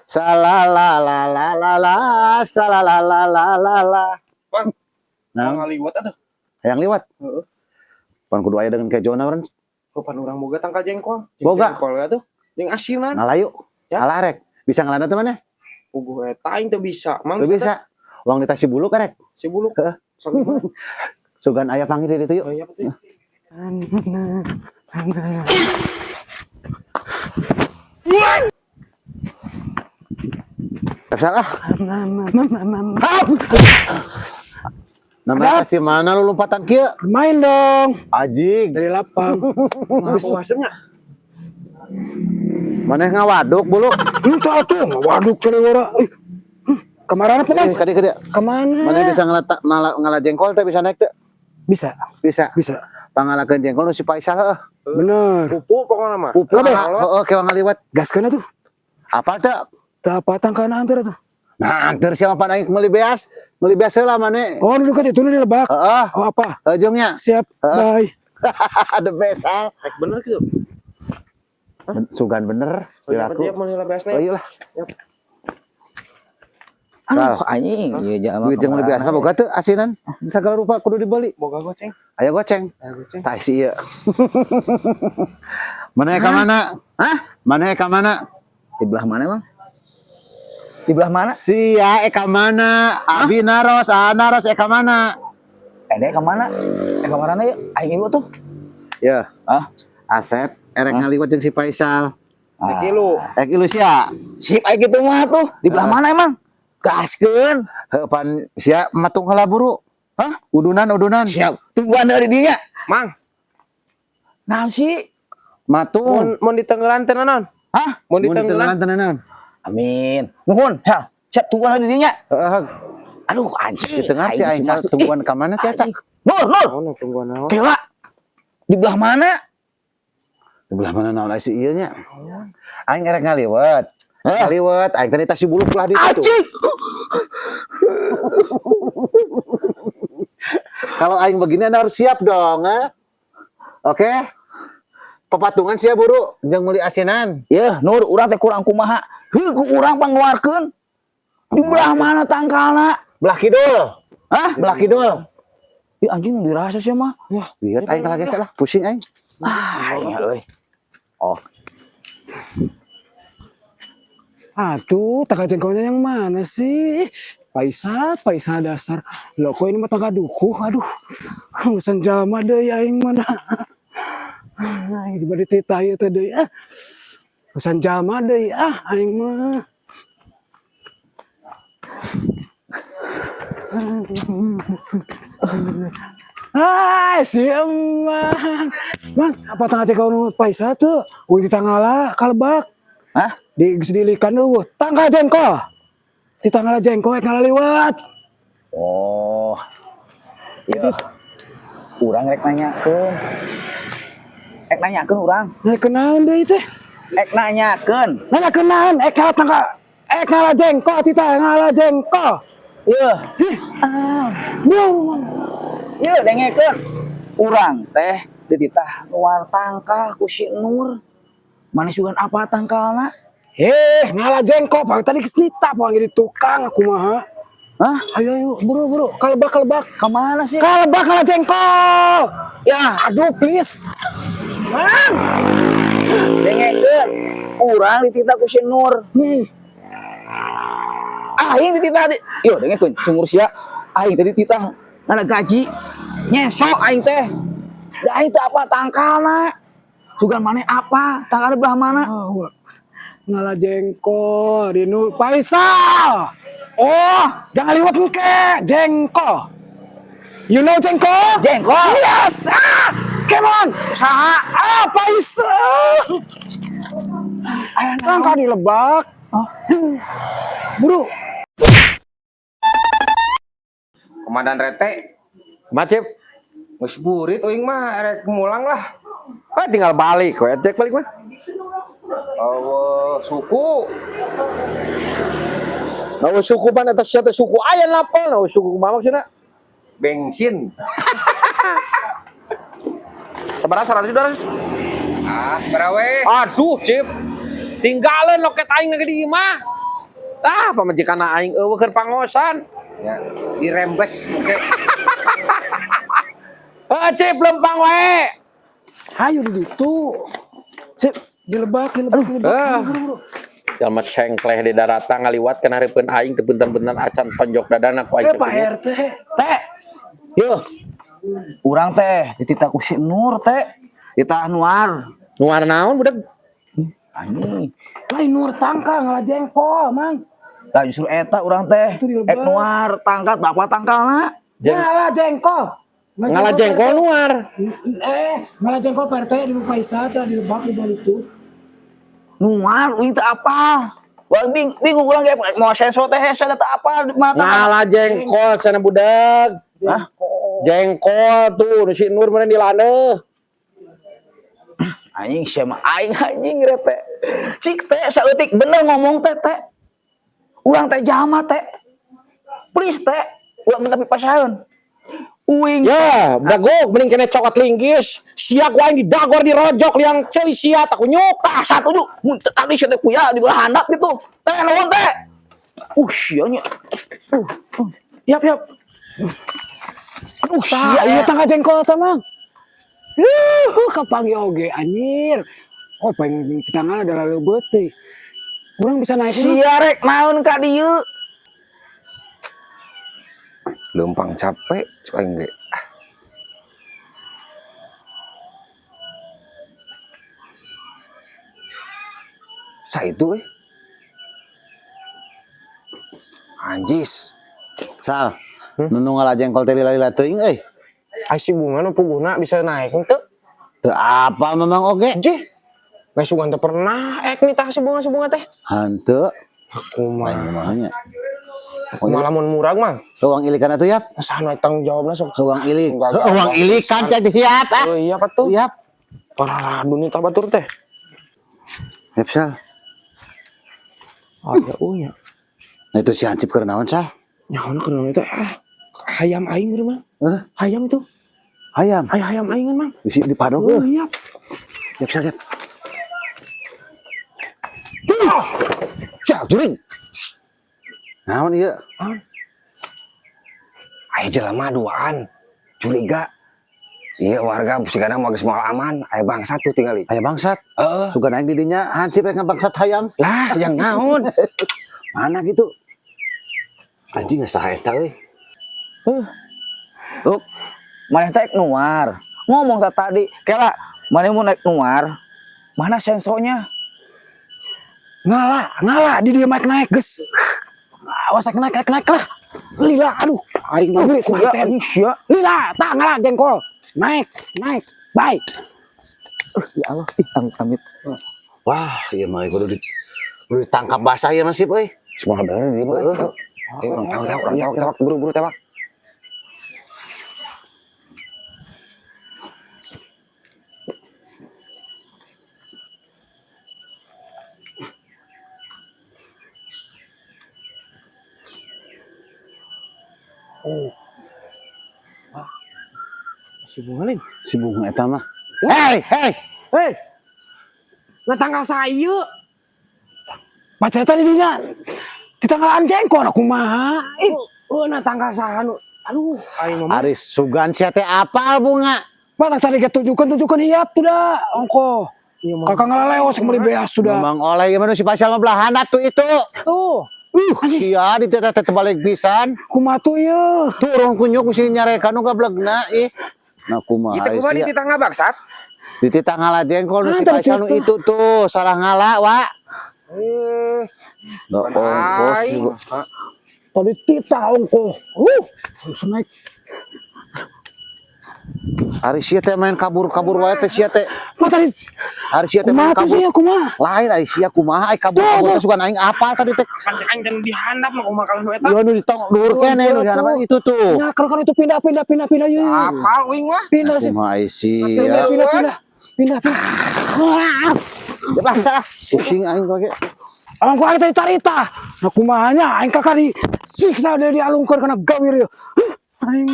Salala la la la la salala la la la la. Bang. Nah, Ngaliwat atuh. Hayang liwat. Heeh. Pan kudu aya dengan kejona urang. Oh, pan urang boga tangkal jengkol. Jeung Boga. jengkol atuh. Jeung asinan. Ngalayu. Ya. Alarek. Bisa ngalana teh maneh? Puguh eta aing teu bisa. Mang. Teu bisa. Uang di si buluk arek. Si buluk. Heeh. Sok di mana? Sugan aya panggil di ditu yuk. Oh iya betul. Salah. Namanya pasti mana lu lompatan kieu? Main dong Ajig. dari lapang. Habis puasanya. Maneh ngawaduk buluk. Entah tuh, waduk cewek. Ih, kemana apa Eh, kan? kadi kadi. Kemana? Maneh bisa ngeletak ngala jengkol teh bisa naik teh? Bisa, Bisa. bisa. Pangalakeun jengkol nu si Faisal heuh. Bener. Pupu pokoknya mah. Pupu heeh kewa ngaliwat. Gaskeun atuh. Apal teu? Teu apa tangkana antar atuh. Nah, anteur siapa pan aing meuli beas? Meuli beas heula maneh. Oh, nu dekat itu nu di lebak. Heeh. Oh, apa? Heeh nya. Siap. Bye. The best ah. Rek bener gitu. Sugan bener Oh, iya, perilaku. dia mau nilai beasna. Oh iyalah. Aduh, anjing, ieu jalma. Duit jeung meuli beasna boga teu asinan? Sagala rupa kudu dibeli. Boga goceng. Aya goceng. Aya goceng. Tah si ieu. Maneh ka mana? Hah? Maneh ka mana? Di belah mana, Bang? Di belah mana? Sia eka mana? Abi naros, a naros eka mana? Eh, dia ke mana? Eh, ke mana ya? Aing ilu tuh. Ya, Ah, Asep erek ngaliwat jeung si Faisal. ah. Kilo. Ek ilu sia. Sip aing kitu mah tuh. Di belah mana emang? Gaskeun. Heuh pan sia matung heula buru. Hah? Udunan udunan. Siap. Tungguan dari dinya. Mang, Naon sih? Matung. mun mun ditenggelan teh naon? Hah? Mun Mun ditenggelan. ditengelan tenanan. Amin. Nuhun, ya. Siap tungguan dari dinya. Heeh, Aduh, anjing. di tengah teh aing masuk. tungguan ka mana sia eta? Anjing. Nur, Nur. Oh, tungguan naon? Kela. Di belah mana? Di belah mana naon si ieu nya? Aing erek ngaliwat. Ngaliwat, aing tadi tas si buluk belah ditu. Anjing. Kalau aing begini Anda harus siap dong, eh? Oke? Pepatungan sia buru jeung meuli asinan. Ya, Nur, urang teh kurang kumaha. Heuh, ku urang pangeluarkeun. Di belah mana tangkalna? Belah kidul. Hah? Belah kidul. Ih, anjing nu dirasa sih mah. Wah, lihat aing kalah gesek lah, pusing aing. Ah, aing euy. Oh, Aduh, tangka jengkolnya yang mana sih? Faisal, Faisal dasar. Loh, kok ini mah tangka dukuh? Aduh, urusan jalma deui aing mana. Aing coba dititah ieu teh deui ah. Urusan jalma deui ah aing mah. Ah, si emang. Bang, apa tangga jengkol nu Faisal tuh? Wih, di tangala kalebak. Hah? Di geus dilikan eueuh. Tangga jengkol. Di tangala jengkol ek ngaliwat. Oh. Iya. Urang rek nanyakeun. Rek nanyakeun urang. Nah, kenaon deui teh? Rek nanyakeun. Nanya kenaon ek ngala tangga ek ngala jengkol tita ngala jengkol. Yeuh. Ah. Buang. Yeuh dengekeun. Urang teh dititah nuar tangkal ku si Nur. Mana sugan apa tangkalna? Eh, ngala jengkol bang tadi geus nita bang jadi tukang aku mah. Hah? Ayo ayo buru buru kalebak kalebak. Kemana sih? Kalebak ngala jengkol. Ya, Aduh please. Bang. dengekeun. Urang dititah ku si Nur. Aing dititah di. Yo dengekeun cungur sia. Aing teh dititah ngana gaji. Nyesok aing teh. Da aing teh apa tangkalna? Sugan maneh apa? Tangkalna belah mana? Oh, ngala jengkol di Nur Faisal. Oh, Jangan liwat engke, jengkol. You know jengkol? Jengkol? Yes. Ah, come on. Saha? Ah, Faisal. Tangka di lebak. Oh. Buru. Komandan Rete, Macip, geus burit uing mah rek mulang lah. ah tinggal balik we, cek balik mah. Oh, suku. Nah, suku pan eta sia teh suku aya lapal, nah suku kumaha maksudna? Bensin. Sabaraha 100 200? Ah, sabaraha we? Aduh, Cip. Tinggalin loket aing lagi di imah. Ah, pamajikan aing euweuh keur pangosan. Ya, dirembes oke. Heuh, Cip, lempang wae. Ayo di ditu. Sip. Dilebak, dilebak, dilebak. Ah. Jalma sengkleh di daratan ngaliwat kana hareupeun aing teu punten-punten acan tonjok dadana ku aing. Eh, Pak RT. Teh. Yo. Urang teh dititah ku si Nur teh. Dititah nuar. Nuar naon budak? Anjing. Lain nur tangka ngalah jengkol, Mang. Tah justru eta urang teh. Itu dilebak. Ek nuar tangkat apa tangkalna? Ngalah jengkol. Ngalah jengkol Pak RT. nuar. Eh, ngalah jengkol Pak RT di Pak Isa cenah dilebak di bawah itu. Nuar uing teh apa? Wah, bingung urang ge mau senso teh hese teh apa di mana tangkalna? Ngalah jengkol cenah budak. Hah? Jengkol tuh nu si Nur meureun di landeuh. Anjing sia mah aing anjing rete. Cik teh saeutik bener ngomong teh teh. Urang teh jalma teh. Please teh, ulah minta pipasaeun. Uing Ya, dagog mending kena cokot linggis. Sia ku aing didagor dirojok liang ceuli sia tak kunyuk. Tah satuju mun teu tadi sia teh kuya di belah handap gitu. Teh nuhun teh. Sia nya. Yap, yap. Aduh Tah, sia. iya tangka jengkol teh, Mang. Yuh, kapanggih oge anjir. Oh, pengen di tangan ada lalu beuti. Kurang bisa naik ini. Sia rek naon ka dieu? Lempang capek cuk aing ge. Ah. Sa itu eh. Anjis. Sal, nu nu ngalah jengkol teh lila-lila teuing euy. Ai si bunga nu puguna bisa naik henteu. Teu apa memang oge? Jih. Nah, sugan teu pernah ek nih tah si bunga si bunga teh. Hanteu. Aku mah. Lain mah nya. Aku malah mun murag mah. Uang ilikan atuh yap. Saha nu tanggung jawabna sok. Uang ilik. Enggak, Heuh, uang ilikan cah yap ah. Oh iya apa tuh? Yap. Parah dunia tah batur teh. Yap Sal. Oh ya oh ya. Nah itu si Hansip keur naon Sal? Nyaho keur itu ah. Hayam aing meureun mah. Hah? Hayam tuh. Hayam. Ay hayam aing kan, Mang. Bisi di padok Oh euy. iya. Yap Sal yap. Cak juring. Naon ieu? Aya jelema duaan. Curiga. Iya warga sigana mah geus moal aman, aya bangsat tuh tingali. Aya bangsat. Heeh. Sugan aing di dinya Hansip rek ngabangsat hayam. Lah, yang naon? Mana gitu? Anjing saha eta euy? Uk, maneh teh nuar. Ngomong teh tadi, kela maneh mau naik nuar. Mana sensonya? Ngalah, ngalah di dia naik naik geus. Awas naik naik naik lah. Lila, aduh. Aing mah beli Kuya, kumaha sia. Lila, tah ngalah jengkol. Naik, naik. Bye. Ya Allah, ih amit amit. Wah, ieu mah kudu ditangkap basah ieu mah sip euy. Semua bener dia mah. Eh, orang tewak, tewak, orang tewak, tewak, buru-buru tewak. Si bunga lain. Si bunga eta mah. Hei, hei. Hei. Nah tanggal sayu. Baca tadi dinya. Di tanggalan jengkol aku kumaha. Ih, Oh, nah tanggal saha nu. Aduh, aing mah. Ari sugan sia teh apal bunga. mana tadi ke tujukan tujukan hiap tuh dah, ongko. Iya, Mang. Kakak ngalaleos meuli beas sudah. Memang oleh ieu mah nu si Faisal mah belah handap tuh itu. Tuh. Sia di teh teh terbalik pisan. Kumaha tuh ieu? Turun kunyuk mesti nyarekan nu gablegna ih. Nah kumaha Itu kumaha sia. dititah ngabangsat? Dititah ngalah jengkol nu Ah, si tadi Faisal nu itu. itu tuh salah ngala wa. Eh, Da ongkos aing. juga. Tadi tita ongko. Harus naik. Ari sia teh main kabur-kabur wae teh sia teh. Mah tadi Ari sia teh main kumaha tuh kabur. sih ya kumaha? Lain ari sia kumaha ai kabur-kabur teh sugan aing apal tadi teh. Kan cek aing teh nu dihandap mah kumaha kalau nu eta. Ieu nu ditong dhuwur keneh nu dihandap itu tuh. Ya kalau kan itu pindah pindah pindah pindah yuk. Apal uing mah. Pindah sih. Kumaha ai Pindah sia. pindah pindah. Pindah pindah. Wah, Lah, pusing aing kok. Ongko aing tadi tarita. Nah kumahanya aing kakak di siksa dia dialungkeun kana gawir ieu. Aing.